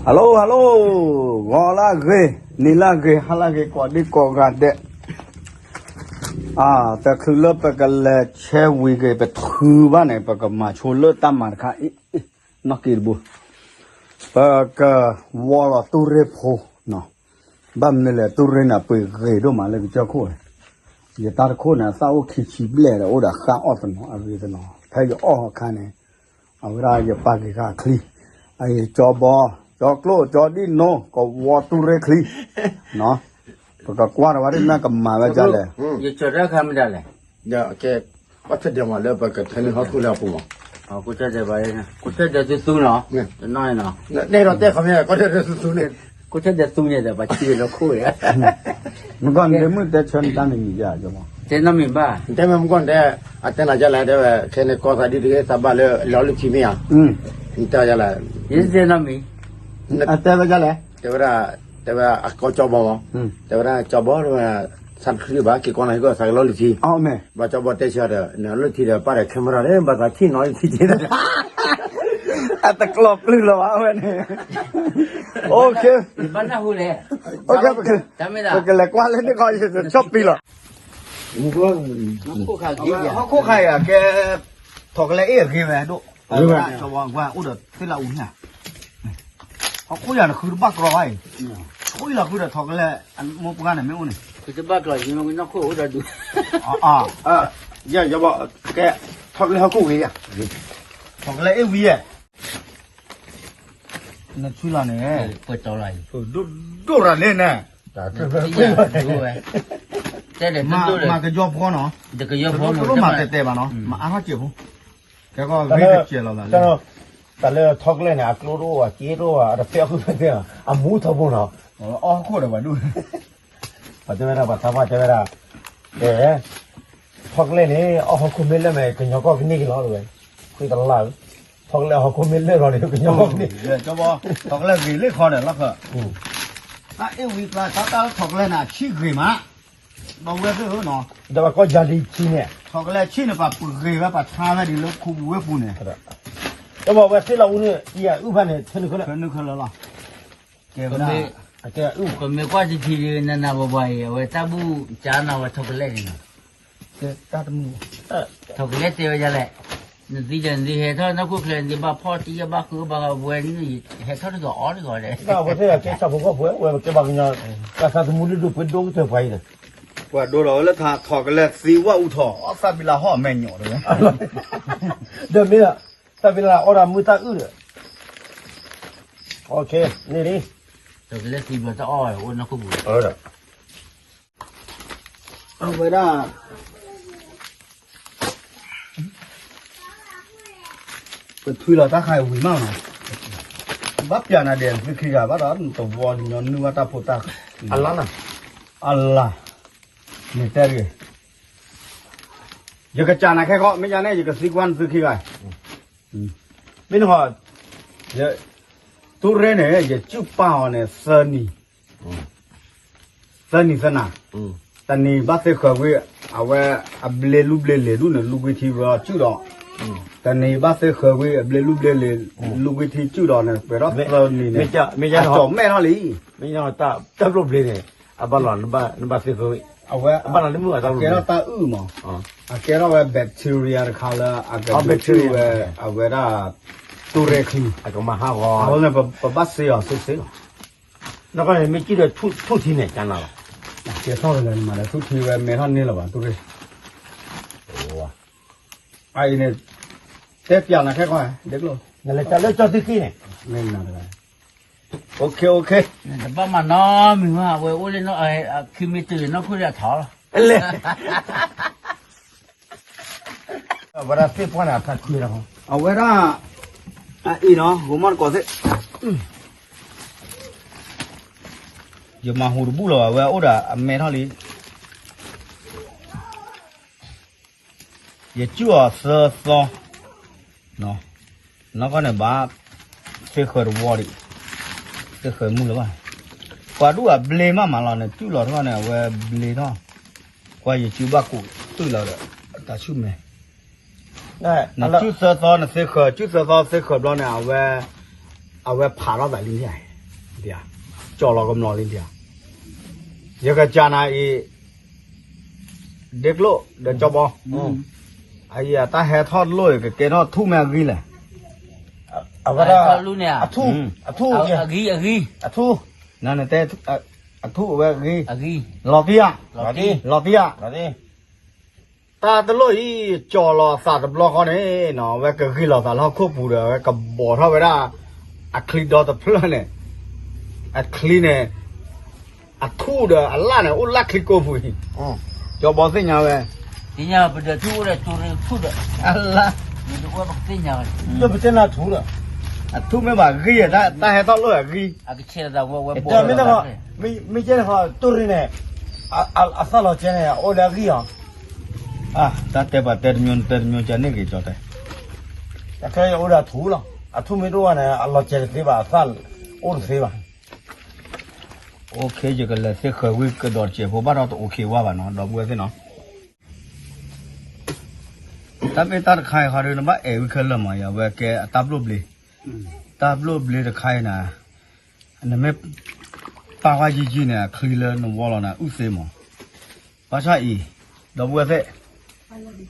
Hello hello, ဂီၤလၢအဂ့ၤ, နံၤလၢအဂ့ၤ, ဟါလၢအဂ့ၤ ကိးဒံကိးဂၤဒဲး, တချုးလၢပကလဲၤဆဲဝံၤဂ့ၤ ပထုးဘၣ်န့ၣ် ပကမၤဆိလၢတၢ်မၤတခါအံၤ, နီၢ်က့တဘိ, ပကဝီလီၤတူၢ်ရ့ၣ်ဖိ, ဘၣ်မနုၤလဲၣ် တူၢ်ရ့ၣ်န့ၣ်ပှ့ၤဂ့ၤဒိၣ်မးလၢကစၢၢ်ခိၣ်, ယတၢ်တခိၣ်န့ၣ် အသၣ်အိၣ်ခံဆံဘျဲၣ်ဒီး အိၣ်ဒီးဃၣ်အီၣ်တနီၤအဂ့ၤတနီၤ, ဖဲယအီၣ်အခါန့ၣ် အဝဲဒၣ်ယပာ်က့ၤဃာ်အချံ, အအံၤကၠီဘီ, ကၠီကျိၣ်, ကၠီဒံၣ်နိ, ကဝီတူၢ်ရ့ၣ်ချံ, ပကကွၢ်တဝဲဒ်မ့ၢ်ကမၤဝဲဒ်လဲၣ်, ယဆၢထၢၣ်ခါမ့ၢ်ဒ်လဲၣ်, ကဲပှၤဆၢဒဲးမးလၢပကထဲန့ၣ်ဟီၣ်ခိၣ်လၢအပူၤမး, ကီၢ်ဆၢဒဲးဘၣ်, ကီၢ်ဆၢဒဲးသူသူနီၤ, တနီၤနီၤ, နဲၣ်ဒီးတဲခီမ့ၢ် ကီၢ်ဆၢဒဲးသူသူန့ၣ်, ကီၢ်ဆၢဒဲးသူန့ၣ်ဒီးပှၤဆံးလၢခိၣ်န့ၣ် မုၢ်ကီၢ်န့ၣ် မုၢ်တဲဆၢနတၢ်န့ၣ်မံၤယါ, တဲနီတမံၤဘၣ်, တဲမ့ၢ်မုၢ်ကီၢ်န့ၣ်တဲ, အတဲနၤယါလဲၣ် တဲဝဲ ခဲန့ၣ်ကီၢ်သးဒ်တဂ့ၤ သးဘၣ်လၢလီၤလုၢ်ထံမ့ၢ်ဧါ, နတဲယါလဲၣ်, ယတဲနီတမံၤ, အတဲဝဲယါလဲၣ်, တဲဝဲဒၣ်, တဲဝဲအကီၢ်ကၠီဘီမး, တဲဝဲဒၣ်ကၠီဘီတဲဝဲ, သးတချုးဘၣ် က့ၤကီၢ်နၤဟံၣ်ကီၢ်သးကလီၤလုၢ်ထံ, ဘၣ်ကၠီဘီတဲဆၢဒီး နလီၤလုၢ်ထံဒီးပၢ်ဒီး camera ဒီး ဘၣ်သးထံၣ်နီၤလၢထံက့, အတကျီၢ်ပျုၢ်လၢၤဘၣ်ဝဲန့ၣ်, ဘၣ်နၢ်ဟူလဲၣ်, ပကလဲၤကွၢ်လၢန့ၣ်ခီ ယဆီၣ်ပံလီၤ, ဟီၣ်ခိၣ်ခါအံၤကဲ, ထီၣ်ကလဲအ့ၣ်အဂ့ၤဝဲဒိၣ်, ဝဲအိၣ်ဒီးသ့ၣ်လၢအူညါ, ဟီၣ်ခိၣ်ယၤနဃုတဘၣ်ကြီဘၣ်အံၤ, ဃုလီၤဃုဒီးထီၣ်ကလဲ, မိၢ်ပှၢ်န့ၣ်မ့ၢ်အိၣ်န့ၣ်, ဃုတဘၣ်ကြီ ယမ့ၢ်ကနီၢ်ခိၣ်အိၣ်ဒီးဒူ, ယဘီ, ကဲ, ထီၣ်ကလဲဟီၣ်ခိၣ်ဝံၤယါ, ထီၣ်ကလဲအ့ၣ်ဝံၤယါ, နဆူလီၤန့ၣ်, ပှဲၤတီလီၤအံၤ, ဒိၣ်ဒိၣ်ရၤလံန့ၣ်, တဲဒၣ်မၤကယီဖီနီၤ, တကယီဖီမၤတဲတဲဘၣ်နီၤ, မၤအါထီၣ်စဲးဖိ, ကဲကီၢ်ဂ့ၤကစဲးလီၤသးလၢ, တၢ်လၢထီၣ်ကလဲန့ၣ် အကျိတအိၣ်ဘၣ် စ့တအိၣ်ဘၣ် အတဖဲအီၣ်ခိၣ်ဖဲသ့ၣ်, အမူထီဘိနီၤ, အီၣ်ခိၣ်ဒီးပှၤဒိၣ်, ပှၤတဲဝဲဒၣ် ပှၤသးပှၢ်တဲဝဲဒၣ်, ကဲ, ထီၣ်ကလဲန့ၣ် အီၣ်ဟီၣ်ခိၣ်မ့ၢ်လၢာ်မ့ၢ် ကညီကီၢ်ကန့ၢ်က့ၤလီၤတဝဲ, ဃ့တလါဧၢ, ထီၣ်ကလဲအီၣ်ဟီၣ်ခိၣ်မ့ၢ်လၢာ်လီၤန့ၣ် ကညီကီၢ်ကန့ၢ်, ထီၣ်ကလဲဂ့ၤလၢခီဒီးလီၢ်ခၢၣ်, တၢ်အ့ၣ်ဝံၤကျါ တၢ်တၢ်လၢထီၣ်ကလဲန့ၣ် အဆံၣ်ဂ့ၤမး, ဒီးဝဲသ့ၣ်ဧၢနီၤ, ဒီးပှၤကီၢ်ယၤလံထံန့ၣ်, ထီၣ်ကလဲဆံၣ်န့ၣ် ပှၤပှ့ၤဂ့ၤဝဲ ပှၤဆါဝဲဒ်လၢခူပူၤဝ့ၢ်ပူၤန့ၣ်, ဒီးပှၤဝဲသ့ၣ်လီၤအူန့ၣ် ယအုၣ်ဖၣ်န့ၣ် ထဲနုာ်ခဲလၢာ်လီၤ, ကဲဝဲဒၣ်, ပမ့ၢ်ကွၢ်တထံၣ်ဒီး နနၤပှၤပှၤအံၤ အဝဲတၢ်ဘူၣ်ကၠါနီၤဝဲထီၣ်ကလဲန့ၣ်နီၤ, တၢ်တမုၢ်, ထီၣ်ကလဲတဲဝဲဒ်လဲၣ်, နသံဒီးနသံဟဲထီၣ်နီၢ်ခိၣ်ချၢ နသံဘၣ်ဖီၣ်တံၢ်ဘၣ်ဃုဘၣ်ဝဲန့ၣ်, ဟဲထီၣ်တဂီၤအီၣ်တဂီၤဒီး, အဝဲသ့ၣ်ကဲဆၣ်ဖိကီၢ်ဖိ ဝဲကဲဘၣ်ကညီ, ကသးသမူဒိၣ်ဒိၣ်ပှ့ၤဒိၣ်ကတၢၢ်ပှၤအံၤဒီး, ပှၤဒိၣ်ဒီးဝဲလၢထီၣ်ကလဲသံဝၣ်အူထီၣ် သၣ်ဘံလးဟီၣ်မဲာ်ညိးတဝဲ, ဒီးမ့ၢ်, သၣ်ဘံလးအီၣ်ဒီးမုၢ်တၢ်အုၣ်ဒီး, န့ၣ်လံ, ထီၣ်ကလဲသံဘျီတၢ်အီၣ်ဝဲအိၣ်နီၢ်ခိၣ်ပူၤ, အဝဲဒၣ် ပထွံလီၤတၢ်ခါအံၤဝံၤမးနီၤ, ဘၣ်ပျးနၤဒဲးသုခံဂၤဘၣ်ဒီး တဝီညီနုၢ်ဘၣ်တၢ်ဖိတၢ်, အလါ, အလါ, မ့ၢ်တဲတဂ့ၤ, ယကစၢ်နၤခဲခီ မ့ၢ်ယါန့ၣ် ယကသံကွၢ်နသုခံဂၤ, မ့ၢ်နဟီ, တူၢ်ရ့ၣ်န့ၣ် ယစုၣ်ပာ်အီၤန့ၣ် သၢနံၤ သၢနံၤသၢနၤ, တနံၤဘၣ်သ့ၣ်ဃၢၤကွံာ်, အဝဲအဘျ့လူၢ်ဘျ့လံၤဒူၣ်န့ၣ် လူကွံာ်ထံဝဲအီၤစုၣ်ဒီး, တနံၤဘၣ်သ့ၣ်ဃၢၤကွံာ် အဘျ့လူၢ်ဘျ့လံၤ, လူကွံာ်ထံစုၣ်ဒီးန့ၣ် ပှဲၤထီၣ်သၢနံၤန့ၣ်, အကၠီၣ်မဲာ်ထီၣ်လံ, မ့ၢ်တၢ်ဘျိၣ်ဘျ့န့ၣ်, အဘၣ်လီၤ, နဘၣ်သ့ၣ်ဃၢၤကွံာ်, အဝဲအဘၣ်လီၤလၢမုၢ်အတၢ်ဘျိၣ်ဘျ့, အကဲထီၣ်တၢ်အုၣ်မး, အကဲထီၣ်ဝဲ bacteria တခါလၢအကဒုးစုၣ်ဝဲ, အဝဲဒၣ်, တူၢ်ရ့ၣ်ချံ, အကမၤဟးဂီၤ, အဝဲန့ၣ်ပဘၣ်စ့အီၤစ့စ့လီၤ နကီၢ်န့ၣ် မ့ၢ်စံၣ်ဒီးထူၣ်ထံန့ၣ် ကနၤလီၤ, ကဲထီၣ်ကလဲၤမးဒီးထူၣ်ထံဝဲမဲထီၣ်န့ၢ်လီၤဘၣ် တူၢ်ရ့ၣ်, အအံၤန့ၣ်, တဲပျးနၤခဲကီၢ်, ဒ်ကျိ, နလဲၤတၢ်လၢကၠီသံခံန့ၣ်, မ့ၢ်နၤတဂၤ, OK OK, တဘၣ်မၤနီတမံၤမး အဝဲအိၣ်လၢ, ခံမံၤတုၤလၢနီၢ်ခိၣ်လၢအထီၣ်လီၤ, လဲၣ် အဝဲဒၣ်သ့ၣ်ပှၢ်န့ၣ် အဖးခွံလီၤ, အဝဲဒၣ်, အအံၤနီၤ ဂိၤမီၣ်တကိးသ့ၣ်, ယမၤဟူးတဘူၣ်လီၤဘၣ် အဝဲအိၣ်ဒီးအမဲထီၣ်လံ, ယစုၣ်အီၤသၢသီ, နီၢ်ကီၢ်န့ၣ်ဘၣ်, သ့ၣ်ဃၢၤတဝီဒံး, သ့ၣ်ဃၢၤမုၢ်လၢၤဘၣ်, ပှၤဒူၣ်အဘျ့မးမးလီၤန့ၣ် စုၣ်လီၤထီၣ်န့ၣ် အဝဲဘျ့ထီၣ်, ကွၢ်ယစုၣ်ဘၣ်ကူးတုၣ်လီၤဒီး, တၢ်ဆူၣ်မဲာ်, နစုၣ်သၢသီနသ့ၣ်ဃၢၤ စုၣ်သၢသီသ့ၣ်ဃၢၤဘျီန့ၣ် အဝဲ, အဝဲဖးထီၣ်သးလံ, ကၠီၣ်လီၤကမျီၤလံဒံးဧါ, ယကစၢ်နၤအံၤ ဒ့ကျိၣ်ဒီးကၠီဘီ, အအံၤအတၢ်ဟဲထီၣ်တလိၣ်အံၤ ကကဲထီၣ်ထူၣ်မ့ၢ်အဂံၢ်လဲၣ်, အဝဲဒၣ် အထူၣ်, အထူၣ်, အထူၣ်, နတဲ အထူၣ်အဝဲအဂံၢ်, လီၤတံၢ်ဧါ, လီၤတံၢ်ဧါ, တၢ်တလိၣ်အံၤ ကၠီၣ်လီၤအသးတဘျီဃီန့ၣ်နီၤ အဝဲကဂံၢ်လီၤသးလၢဟီၣ်ခိၣ်ပူၤဒီး အဝဲကဘီၣ်ထီၣ်ဝဲဒၣ် အချံဒီတဖျၢၣ်န့ၣ်, အချံန့ၣ် အထူၣ်ဒီးအလၣ်န့ၣ် အိၣ်လၢချံကိးပူၤအံၤ, ကၠီဘီသ့ၣ်ညါဝဲ, သ့ၣ်ညါပဒၢးထူၣ်အိၣ်ဒီးကၠိရ့ထူၣ်ဒီး, အလၣ်, ပသ့ၣ်ညါဝဲ, ပသ့ၣ်ညါထူၣ်ဒီး, အထူၣ်မ့ၢ်ဘၣ်ဂံၢ်, တၢ်ဟဲထီၣ်လိၣ်အဂံၢ်, မ့ၢ်, မ့ၢ်ကဲန့ၣ် ကၠိရ့န့ၣ်, အသၣ်လီၤကဲန့ၣ် အိၣ်ဒီးအဂံၢ်အီၤ, တၢ်တဲပှၤတဲတမျိုး နတဲတမျိုး ကန့ၢ်က့ၤကၠီတဲ, တၢ်ခဲအံၤအိၣ်ဒီးအထူၣ်လီၤ, အထူၣ်မ့ၢ်တအိၣ်ဘၣ်န့ၣ် အလီၤကဲတသ့ဘၣ် အသၣ်အိၣ်တသ့ဘၣ်, အိၣ်ခ့ ယကလဲၤသ့ၣ်ဃၢၤဝံၤကဒီးတစဲးဖိဘၣ်ဒီးတအိၣ်ခ့ဝါဘၣ်နီၤ ဒီပုၢ်ဝဲၢ်သ့ၣ်နီၤ, တၢ်မ့ၢ်တၢ်တခါအံၤဃီဒီး နဘၣ်အဲၣ်ဝံၤခဲလၢာ်မး အဝဲကဲအတၢ်ဘျိၣ်ဘျ့, တၢ်ဘျိၣ်ဘျ့တခါအံၤနၤ, နမ့ၢ်ပာ်ဝါယံာ်ယံာ်န့ၣ် အချံလၢနဝီလီၤန့ၣ် အုၣ်သ့မး, ဘၣ်ဆၣ်အံၤ, ဒီပုၢ်ဝဲၢ်သ့ၣ် ဒီ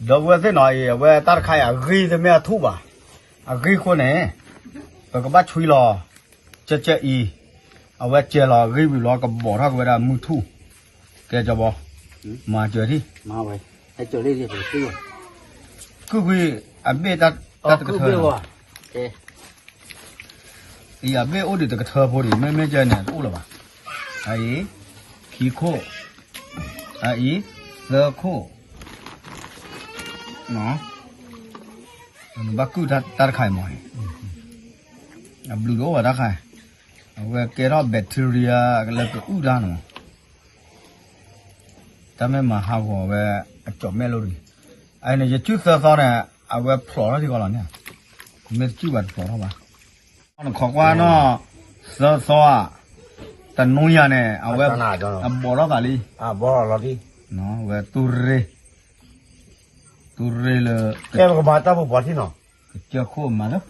ပုၢ်ဝဲၢ်သ့ၣ်နီၤအံၤ အဝဲတၢ်တခါအံၤ အဂံၢ်တမ့ၢ်အထူၣ်ဘၣ်, အဂံၢ်ခိၣ်န့ၣ်, ပကဘၣ်ဆွံလီၤ, ကဲကဲအံၤ, အဝဲကဲလီၤအဂံၢ်ဝံၤလီၤ ကဘီၣ်ထီၣ်က့ၤဝဲဒၣ်မုၢ်ထူၣ်, ကဲကၠီဘီ, မၤစၢၤထံၣ်, ကုၢ်ကွံာ်အဘ့ၣ်တၢ်တကထၢ အံၤအဘ့ၣ်အိၣ်ဒံးတကထၢဖိဒံး မ့မ့ၢ်ကဲန့ၣ် တအိၣ်လၢၤဘၣ်, အအံၤ, ခံခိၣ်, အအံၤ, သၢခိၣ်, နဘၣ်ကုၢ်တၢ်တခါအံၤမး, အဘျုးတအိၣ်ဘၣ်တၢ်ခါ, အဝဲကဲထီၣ် bacteria လၢကအုၣ်တၢ်န့ၣ်မး, တၢ်မ့ၢ်မၤဟးဂီၤဝဲ အကၠီၣ်မဲာ်လိၤတဂ့ၤ, အန့ၣ် ယကုၢ်သၢသီန့ၣ် အဝဲဖျိးထီၣ်ထံကီၢ်လီၤန့ၣ်, မ့ၢ်တကုၢ်ဘၣ်တဖျိးထီၣ်ဘၣ်, နခိးကွၢ်နီၢ်, သၢသီဧါ, တနွံယၤန့ၣ် အဝဲ, အဘီၣ်ထီၣ်သးလံ, ဝဲတူၢ်ရ့ၣ်, တူၢ်ရ့ၣ်လၢ, ကဲပကမၤတၢ်ဖိပှၤထံနီၤ, ကစၢၢ်ခိၣ်မၤလၢ,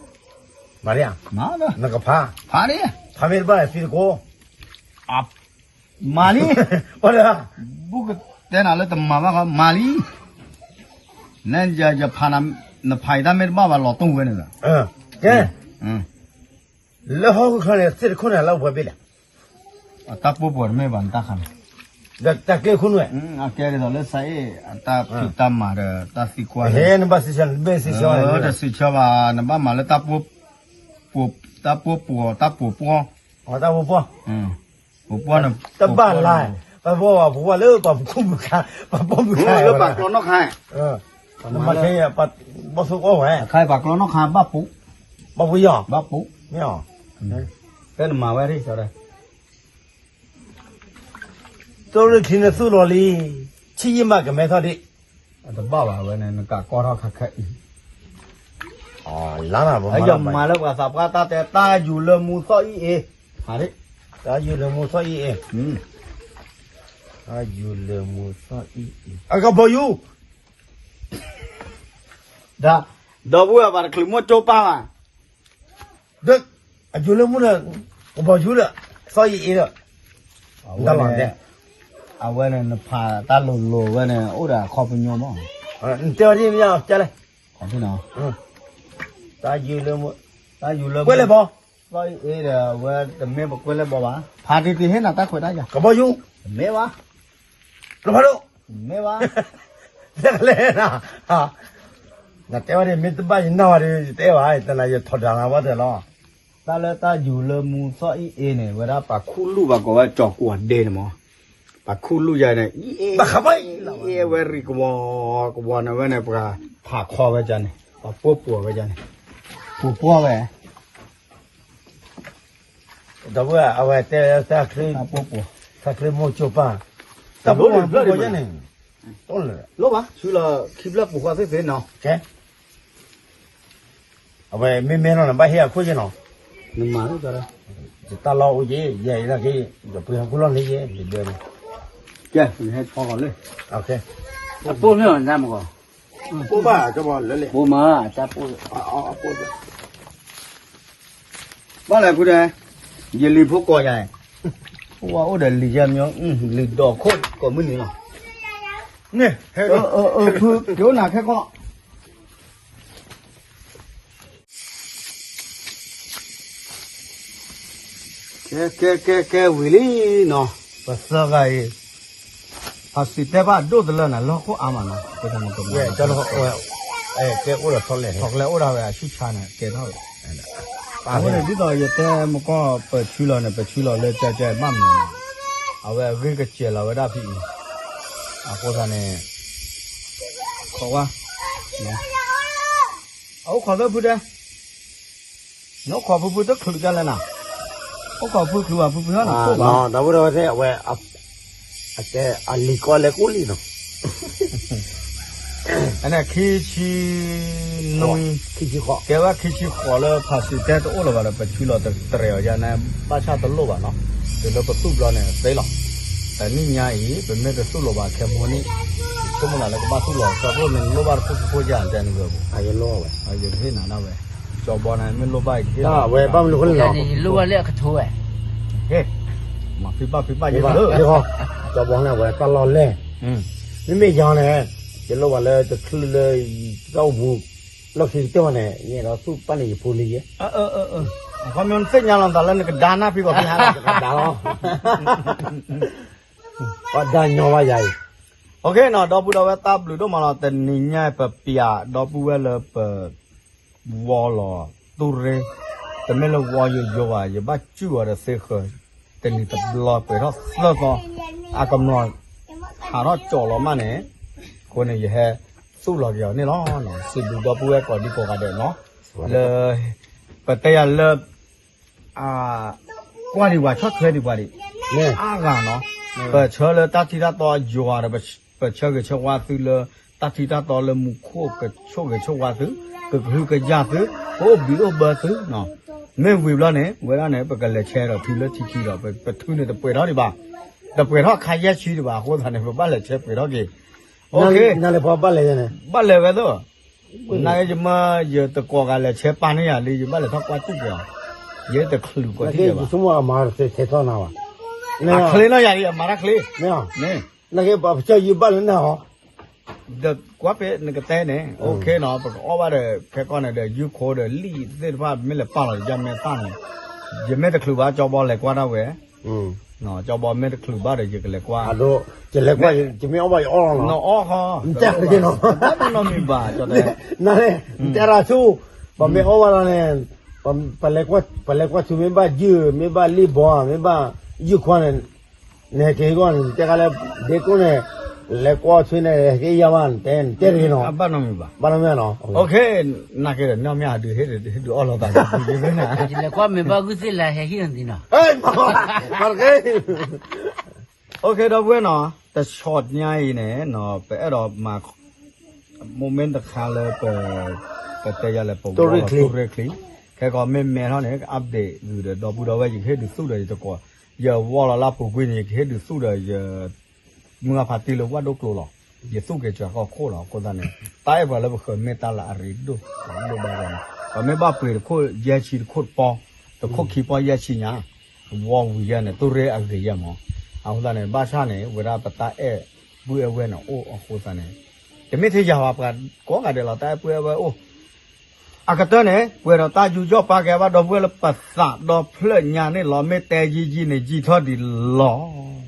မၤလံဧါ, မၤလၢ, နကဖး, ဖးလံ, ဖးမ့ၢ်တဘၣ်သံတကိး မၤလံ, ဘူၣ်ကတဲနၤလၢတမၤဘၣ်ဃီ မၤလံ, နယဖး, နဖးအံၤတၢ်မ့ၢ်တဘၣ်ဘၣ်လီၤတူၢ်ဝဲန့ၣ်လီၤ, ကဲ, လၢဟီၣ်ခိၣ်ချၢန့ၣ် သ့ၣ်တခိၣ်န့ၣ် လၢအပှဲၤဘ့ၣ်လဲၣ်, တၢ်ပှိၢ်ပှီၤတမ့ၢ်ဘၣ်နတၢ်ခါန့ၣ်, ဒီးတၢ်ကျဲခိၣ်နွဲၣ်, အကဲဒ်သိးလၢစးအ့ၣ် အတၢ်ဖံးတၢ်မၤဒီးတၢ်သံကွၢ်, နဘၣ်စံးဆၢ, နဘၣ်စံးဆၢ, တစံးဆၢဘၣ်, နဘၣ်မၤလၢတၢ်ပှိၢ်, တၢ်ပှိၢ်ပှီၤ တၢ်ပှိၢ်ပှီၢ်, တၢ်ပှိၢ်ပှီၢ်, ပှိၢ်ပှီၢ်န့ၣ်, တဘၣ်လၢ, ပှၤဘၣ်ပှၤလၢပှၤပူၤမုၢ်ခါ, ပှၤပူၤမုၢ်ခါလၢပှၤကျီနီၣ်ခါ, နမၤခဲအံၤ, ဘီၣ်သိၣ်ကီၢ်ဝဲ, အခါအံၤပှၤကျီနီၣ်ခါဘၣ်ပူၤ, ဘၣ်ပူၤယီၤ, ဘၣ်ပူၤ, မ့ၢ်အီၤ, ဖဲနမၤဝဲဒ်သိးဒီး တိရ့ၣ်ထံန့ၣ်သူၣ်လီၤလံ, ဆံးယံာ်မးကမဲထီၣ်ဒံး, တဘၣ်ဘၣ်ဝဲန့ၣ် နကးကီထီၣ်ခါခဲအံၤ, လါနၤ, ယမၤလၢပှၤသးပှၢ်တၢ်တဲ တၢ်ယူၤလၢမူသီၣ်အံၣ်အ့, တၢ်ယူၤလၢမူသီၣ်အံၣ်အ့, တၢ်ယူၤလၢမူသီၣ်အံၣ်အ့, အကဘီယူၤ ဒီပုၢ်ဝဲၢ်ပှၤတချုးမိၢ်ကၠိပၢ်ဘၣ်, ဒီး, အယိၤလၢမူဒီး, ကဘီယူၤဒီး, သီၣ်အံၤအ့ဒီး, တၢ်လီၤတဲ, အဝဲန့ၣ် နဖးတၢ်လိၤလိၤဝဲန့ၣ် အိၣ်ဒီးအခီပညီမး, နတဲအီၤဒ်မ့ၢ်ကလဲၣ်, တၢ်ယူၤလၢမူ, တၢ်ယူၤလၢမူ, ကွဲးလဲၣ်ဘီ, သီၣ်အံၤအ့ဒီး အဝဲတမ့ၢ်ပကွဲးလဲၣ်ဘီဘၣ်, ဖးတံၢ်တံၢ်ဟ့ၣ်နၤတၢ်ခွဲးတၢ်ယာ်, ကဘီယူၤ, တမ့ၢ်ဘၣ်, လီၤဖးဒိၣ် မ့ၢ်ဘၣ်, လဲၤလဲၤနၤ, နတဲဝဲဒၣ် မ့ၢ်တဘၣ်ယနၢ်ဝဲဒီး ယတဲဘၣ်, ယတနာ်ယထီဒါနၤဝဲတၢ်လီၤ, တၢ်လၢတၢ်ယူၤလၢမူသီၣ်အံၣ်အ့န့ၣ် ဝဲဒၣ်ပှၤခူၣ်လူၢ်ဘၣ်ကိးဝဲကၠီၤကွီၤဒဲန့ၣ်မး, ပှၤခူၣ်လူၢ်ယၤန့ၣ် အံၣ်အ့, အံၣ်အ့ဝဲရံၣ်ကဝီၤ, ကဝီၤန့ၣ်ဝဲန့ၣ် ပှၤဖးခီဝဲဒၣ်န့ၣ် ပှၤပှိၢ်ပှီၤဝဲဒၣ်န့ၣ်, ပှိၢ်ပှီၢ်ဝဲ ဒီပုၢ်ဝဲၢ် အဝဲတဲတၢ်ချၢ, တၢ်ချၢမိၢ်ကၠိပၢ်, တၢ်ပှိၢ်ပှီၤန့ၣ်, လိၣ်ဘၣ် ဆူလီၤခံဖျၢၣ်ပူၤဃီသ့ၣ်သ့ၣ်နီၤ, ကဲ, အဝဲမ့မ့ၢ်လီၤ နဘၣ်ဟ့ၣ်အခိၣ်ယဲၢ်နီၤ, နမၤလၢတၢ်, ယတၢ်လီၢ်အိၣ်ယဲၢ်, ယဲၢ်အံၤနာ်က့, ယပှ့ၤဟီၣ်ခိၣ်လီၢ်န့ၣ်ယဲၢ်, ယဒၢန့ၣ်, ကဲ, နဟဲဖီလီၤလၢ, အပိၢ်မ့ၢ်အီၤနမကီၢ်, ပိၢ်ဘၣ်ကဘီလၢလဲၣ်, ပိၢ်မး, တၢ်ပိၢ်, အပိၢ်ဘၣ် ဘၣ်လဲၣ်ဖုဒဲး, ယလံၤဖိကိးယၤ, အိၣ်ဝဲအိၣ်ဒီးလံၤယဲမညီ, လံၤဒီးခိၣ်ကိးမုၢ်နံၤလီၤ, န့ၣ်, ဖုက့ၤအိၣ်နၤခဲကီၢ် ကဲ ကဲ ကဲ ကဲ ဝံၤလံနီၤ, ပသၢဂၤအံၤ, ဖါစံးတဲဘၣ်ဒိၣ်တလၢန့ၣ် လီၢ်ခိၣ်အါမးနီၤ, ကဲအိၣ်ဒီးထီၣ်လဲၣ်, ထီၣ်လဲၣ်အိၣ်ဒၣ်ဝဲအဆူၣ်ဆါန့ၣ် ကဲထီၣ်ဝဲ, အဃိန့ၣ် ဒ်သိးယတဲမကီၢ်ပဆူလီၤန့ၣ် ပဆူလီၤလၢကဲကဲဘၣ်မနုၤ, အဝဲအဂ့ၢ်ကစဲးလီၤဝဲဒၣ်ဖဲအံၤ, အဃိသတးန့ၣ် ခိးဝါ, အအိၣ်ခိးသၢဖုတဲ, နအိၣ်ခိးဖုဖုတချုးကလဲၣ်နၤ, အိၣ်ခိးဖုချုးဘၣ်ဖုဖုဟီၣ်နၤခိၣ်ဘၣ်, ဒီပုၢ်ဒီဝဲၢ်သ့ၣ်အဝဲ, အတဲအလံၤကီလဲၤကိၣ်လံနီၤ, အန့ၣ်ခံဆံနွံ, ခံဆံဃိး, ကဲဝဲခံဆံဃိးလၢဖါစံးတဲတအိၣ်လၢၤဘၣ်ဒီး ပဆူလီၤတရဲၣ်အီၤယါန့ၣ် ဘၣ်ဆၣ်တလိၣ်ဘၣ်နီၤ, တုၤလၢပသူၣ်ဘျီန့ၣ်သ့လီၤ, တနံၣ်ညါအံၤ ပမ့ၢ်တသူၣ်လီၤဘၣ်ခဲဘိန့ၣ်, ဆိကမိၣ်နၤလၢကဘၣ်သူၣ်လီၤ ကၠီဘိန့ၣ်လိၣ်ဘၣ်တခိၣ်ဖိယါတဲနဂၢၢ်ဘၣ်, ယကဟ့ၣ်နၤဒၣ်ဝဲ, ကၠီဘီန့ၣ် မ့ၢ်လိၣ်ဘၣ်ယကဟ့ၣ်လီၤ, ဝဲဘၣ်မနုၤဃိလဲၣ်, ဟ့ၣ်, မၤဖံးဘၣ်ဖံးဘၣ်ယဲ, ကၠီဘီန့ၣ် အဝဲတၢ်လီၢ်လဲၢ်, မ့မ့ၢ်ယၤန့ၣ်, ယလိၣ်ဘၣ်လၢတချုးလၢ တၢ်အိၣ်မူ, လီၢ်ခံကတၢၢ်ဘၣ်န့ၣ် ယအဲၣ်ဒိးသူၣ်ပာ်န့ၢ်ယဖိလံယဲ, အခီပညီနသ့ၣ်ညါလီၤသးလၢနကဒါနၢ်ဖံးဂီၤဖံးဟါလီၤ, ကဒါလီၤ, ပှၤဒါညီဘၣ်ယၤအံၤ, အနီၤ ဒီပုၢ်ဒီဝဲၢ်တၢ်ဘျုးဒိၣ်မးလီၤ, တနံၤညါပပျးဒီပုၢ်ဝဲၢ်လၢပ ဝီလီၤ, တူၢ်ရ့, တမ့ၢ်လၢဝီယိယိဘၣ် ယဘၣ်စုၣ်အီၤဒီးသ့ဃၢၤ, တနံၤတဘျီပှဲၤထီၣ်သၢသီ, အကမျီၤ, ဟးထီၣ်ကၠီလီၤမးန့ၣ်, အဃိန့ၣ် ယဟဲသူၣ်လီၤက့ၤအီၤန့ၣ်လီၤ, စံးဘျုးဒီပုၢ်ဝဲၢ်ကိးဒံကိးဂၤဒဲးနီၤ, လၢ, ပတဲယၤလၢ ကွၢ်ဒံးပှၤ ဆီၣ်ထွဲဒံးပှၤဒံး, အါဂၤနီၤ, ပဆၢလၢတၢ်ထံတၢ်တီယွၤဒီး ပဆၢဂ့ၤဆၢဝါသုလၢ တၢ်ထံတၢ်တီလၢမူခိၣ်ကဆိၣ်ဂ့ၤဆိၣ်ဝါသု, ကကဟုကယာ်သု, ကအိၣ်ဘှံးအိၣ်ဘၢသု, မ့ၢ်ဝံၤဘျီန့ၣ် ဝဲဒၣ်န့ၣ် ပကလဲၤဆဲဒီးဖုလၢထံခံဒီး ပထူန့ၣ်တပှဲၤထီၣ်ဒံးဘၣ်, တပှဲၤထီၣ်ခါယဲၢ်ဆံဒံးဘၣ်အဃိသတးန့ၣ် ပဘၣ်လဲၤဆဲပှဲၤထီၣ်က့ၤ, ဘၣ်လဲၤဝဲသ့ၣ် ဘၣ်လဲၤဝဲသ့ၣ် နယမၢယတကိးဂၤလဲၤဆဲပာ်န့ၢ်ယၤလံ ယဘၣ်လဲၤထီၣ်ကွၢ်စူၣ်က့ၤအီၤ, ယတချုးကိးထံၣ်ဘၣ်, အချ့နီၢ်ယၤလံ အမၤတၢ်ချ့, နကပာ်ပစၢ်ယဘၣ်လၢနဟီ, ဒီးကွၢ်ဖဲနကတဲန့ၣ် အိၣ်ခ့နီၤ ပကအီၣ်ဘၣ်ဒီး ခဲကီၢ်န့ၣ်ဒီး ယုၢ်ခိဒီးလံာ်သ့ၣ်တဖၣ် မ့ၢ်လဲၤပာ်လီၤယမ့ၢ်သၣ်န့ၣ်, ယမ့ၢ်တချုးဘၣ် ကၠီဘီလဲၤကွၢ်ဒၣ်ဝဲ ကၠီဘီမ့ၢ်တချုးဘၣ်ဒီး ယကလဲၤကွၢ်, ယလဲၤကွၢ် ယမ့ၢ်အီၣ်ဘၣ်ယအီၣ်လီၤနီၤ, နအီၣ်ခီ, နတဲနီတမံၤဘၣ်, နတဲရၤဆူ, ပမ့ၢ်အီၣ်ဘၣ်လီၤန့ၣ်, ပလဲၤကွၢ်ဆူမ့ၢ်ဘၣ်ယုၢ် မ့ၢ်ဘၣ်လံာ်ဘီ မ့ၢ်ဘၣ်ယုၢ်ခွါန့ၣ်, နဟဲက့ၤဟံၣ်ကီၢ်န့ၣ် နတဲခါလၢ ဒ့ကိၣ်န့ၣ်, လဲၤကွၢ်ဆူန့ၣ် ဟဲက့ၤယါဘၣ် နတဲ နတဲတဂ့ၤနီၤ, ဘၣ်နီတမံၤဘၣ်, ဘၣ်နီတမံၤနီၤ, နာ်က့ဒီး နီၢ်မ့ၢ်အဒုးဟ့ၣ်ဒုးအီၣ်လီၤသး, လဲၤကွၢ်မ့ၢ်ဘၣ်ဂုၢ်သ့ၣ်လၢဟဲဟံၣ်နီၤ, မၤတဂ့ၤ အိၣ်ခ့ ဒီပုၢ်ဝဲၢ်နီၤ, တဆီၣ်ညါအံၤန့ၣ် ပအဲၣ်ဒိးမၤ moment တခါလၢ ပတဲယၤလဲၣ် ပဝီလီၤ တိၢ်ရ့ၣ်ချံ, ခဲကီးမ့ၢ်မဲထီၣ်န့ၣ် က update ဂုာ်ဒီး ဒီပုၢ်ဒီဝဲၢ် ယကဟ့ၣ်ဒုးသူၣ်ဒီးယတကိး, ယဝီလီၤလၢပူၤကွံာ်န့ၣ် ယကဟ့ၣ်ဒုးသူၣ်ဒီးယ မုၢ်ဂၢ်ဖးတံၢ်လၢဝၣ်ဒိၣ်ကျိၤလီၤ, ယသူၣ်က့ၤစှၤကီၢ်ခိၣ်လီၤ, အဃိသတးန့ၣ် တၢ်အဲၣ်ပှၤလၢပဃၢၤမ့ၢ်တၢ်လၢအရ့ဒိၣ်, ဒိၣ်ဘၣ်ဂီၢ်န့ၣ် ပမ့ၢ်ဘၣ်ပှ့ၤတခိၣ်ယဲၢ်ဆံတခိၣ်တပီ, တခိၣ်ခံပီယဲၢ်ဆံညါ ဝီဝံၤယဲၢ်န့ၣ် တိၢ်ရ့ၣ်အဂ့ၤယဲၢ်မး, အဃိသတးန့ၣ် ဘၣ်ဆၣ်န့ၣ် ဝဲဒၣ်ပတၢ်အဲၣ်ပုၢ်အဲၣ်ဝဲၢ်န့ၣ်အိၣ်အဃိသတးန့ၣ်, တမ့ၢ်ထဲယၤဘၣ် ပှၤကိးဂၤဒဲးလီၤ တၢ်အဲၣ်ပုၢ်အဲၣ်ဝဲၢ်အိၣ်, အကတၢၢ်န့ၣ် ပှဲၤဒီးတၢ်ယူးယီၣ်ပာ်ကဲဘၣ် ဒီပုၢ်ဝဲၢ်လၢပသးဒီဖျၢၣ်ညါန့ၣ်လီၤ, မ့ၢ်တဲယံာ်ယံာ်န့ၣ် ယံာ်ထီၣ်ဒံးလီၤ.